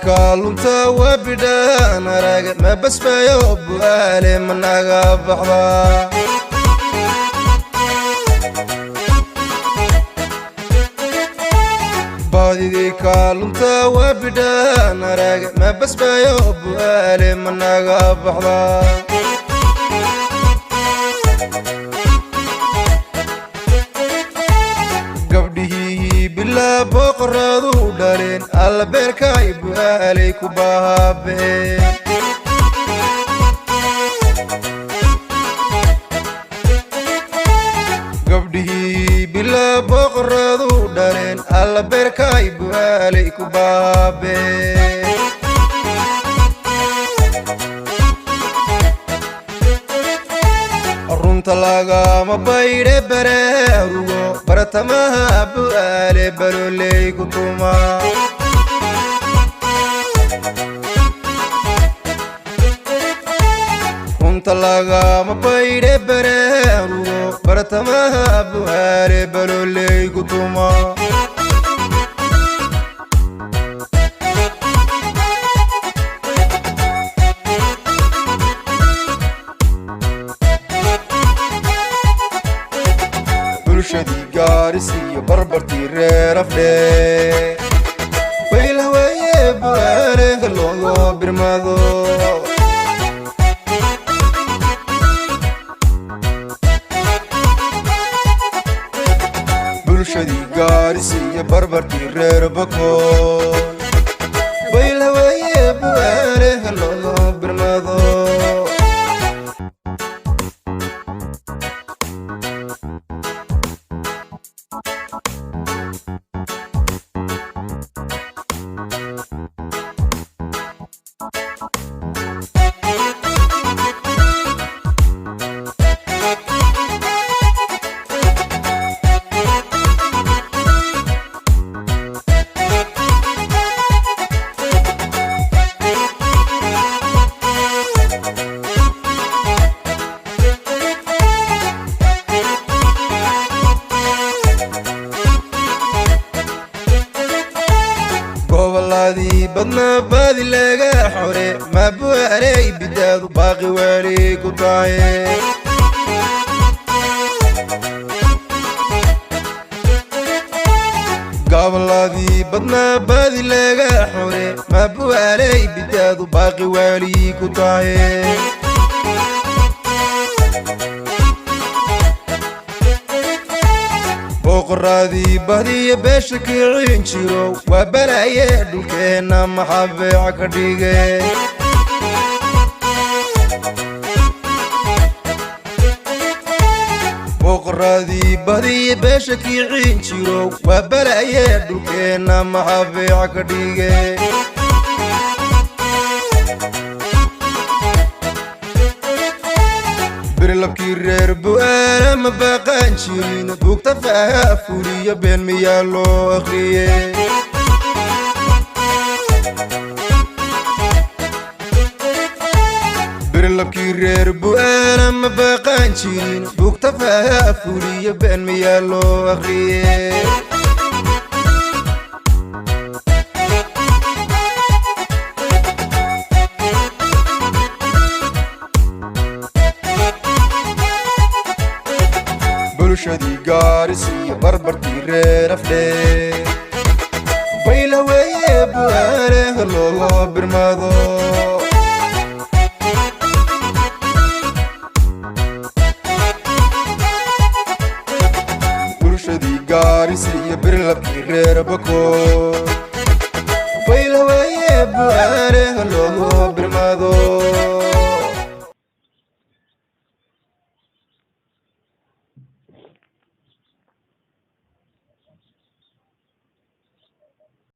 Kaalunta waa bidhaan arag, ma basbayo Bu'aale managa baxda. Baadidii kaalunta waa bidhaan arag, ma basbayo Bu'aale managa baxda. Gabdhihii bilaa boqoraadu dhaleen, alla beerkay Bu'aaley ku baabeen. Gabdhihii bilaa boqoraadu dhaleen, alla beerkay Bu'aaley ku baabeen. Runta lagama baydhe baraarugo, bartamaha Bu'aale balooley ku tuma. Runta lagama baydhe baraarugo, bartamaha Bu'aale balooley ku tuma. Bulshadii Gaaris iyo barbartii reer Afdhe, baylhaweeye Bu'aale loogo birmado. Bulshadii Gaaris iyo barbartii reer Bakool, baylhaweeye Bu'aale loogo birmado. Goboladii badnaa baadi laga xore, ma Bu'aaley bidaadu baaqi weli ku tahay? Goboladii badnaa baadi laga xore, ma Bu'aaley bidaadu baaqi weli ku tahay? Boqoraadii bahdiya beesha kicin jiro, waa balaaye dhulkeenna maxabeec ka dhige? Boqoraadii bahdiya beesha kicin jiro, waa balaaye dhulkeenna maxabeec ka dhige? Birlabkii reer Bu'aala ma baaqaan jirin, buugta faaha fuliyo been miyaa loo akriye? Birlabkii reer Bu'aala ma baaqaan jirin, buugta faaha fuliyo been miyaa loo akriye? Bulshadii Gaaris iyo barbartii reer Afdhe, baylaweeye Bu'aale loogo birmado. Bulshadii Gaaris iyo birlabkii reer Bakool, baylaweeye Bu'aale loogo birmado.